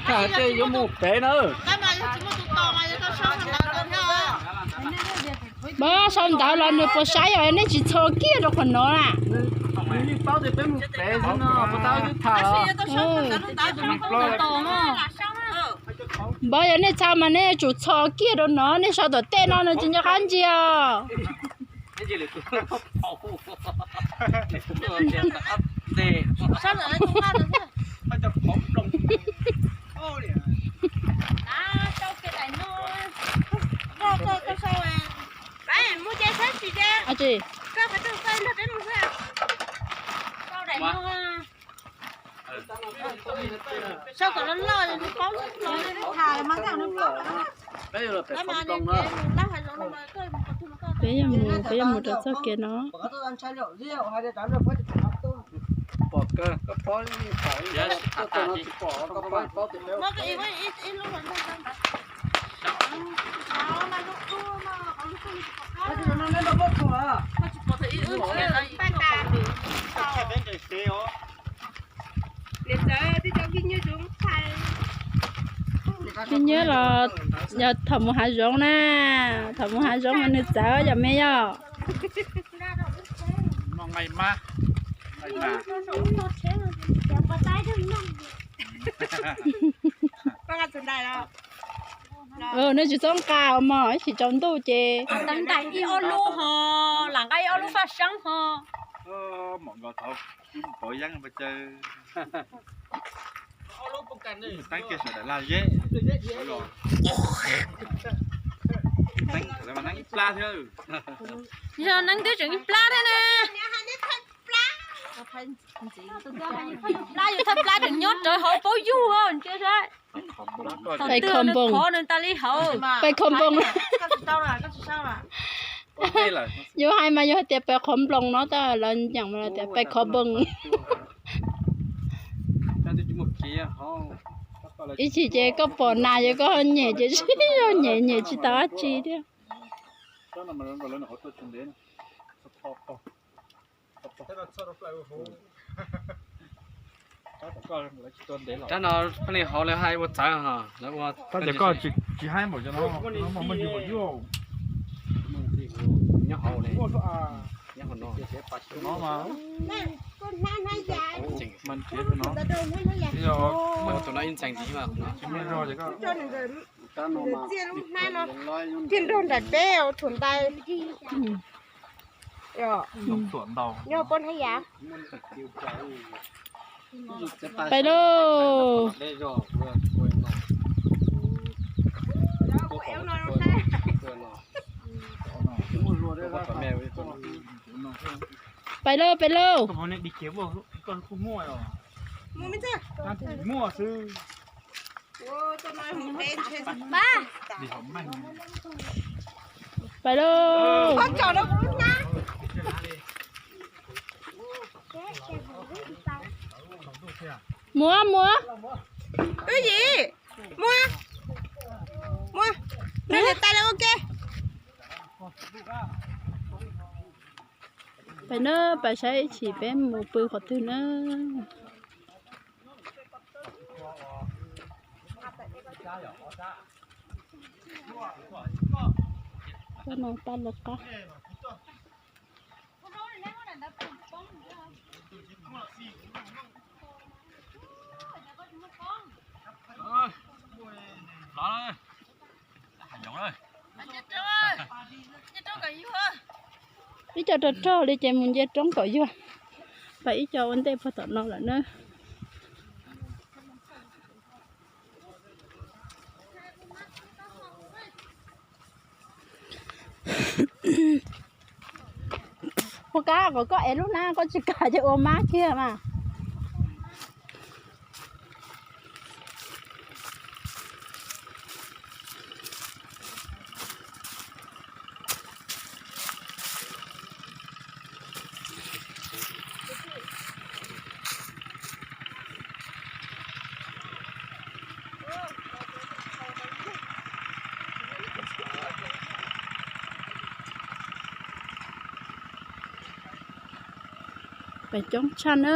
Tham tej yuav mus pem na. Npawg, sau ntawv los nws puas saib os, nej tsis txhob kiag rau qhov no na. Nws yeej paub tias peb mus pem xwb no, puas tau wb tham os. Npawg, yog nej txhob mas nej yuav tsum txhob kiag rau no, nej sau tom tej no nws tsis nco qab ntsia os. Peb yuav mus, peb yuav mus rau txoj kev no. Phim nyuj los yog thaum mus hav zoov na, thaum mus hav zoov mas nws txawv yom me yom. Nws tsis txhob nqa mog, ib tsis tsaus ntuj ces. Ntawm ib ob lub ho, lam nqa ib ob lub faj seeb ho. Yog neeb twb tseem ib plab thiab na. Plab yus thaj plab tseem nyob rawv hauv paub yug ntsia saib. Pais khov nploos, pais khov nploos. Yus hais mas yus hais tias pais khov nploos no, tab lawv nyeem mas lawv tias pais khov nploos. Ib chim ces koj pom nas ces koj nyem ces yog nyem nyem tsis tau dab tsi thiab. Rab no pheej li hauv lawv hais ua txawv ho, lawv ua. Tab cov koj tsis haib npaum cov no, no mas muaj ntsis npaum yus. Nyob hauv ne, nyob hauv no. Mas tus no ib ntxees ntxiv mas. Thiaj nrog nraim peb ua thuam ntais. Nyob pab hab yav. Pais lauj. Pais lauj, pais lauj. Pais lauj. Muab, muab. Twb yim, muab, muab. Niam tais lawv ua ke. Pais na, pais saib ib chim peb mus pw qhov twg na. Coj no pab lawv qab. Ib co rog rog li ces mus nce roob kom yuag. Pais ib co ua ntej puag tom no lawm na. Ua kab kom koj ev lub hnab, koj tsis kam ces ua mab kiag mas. Pais coob tshaj na.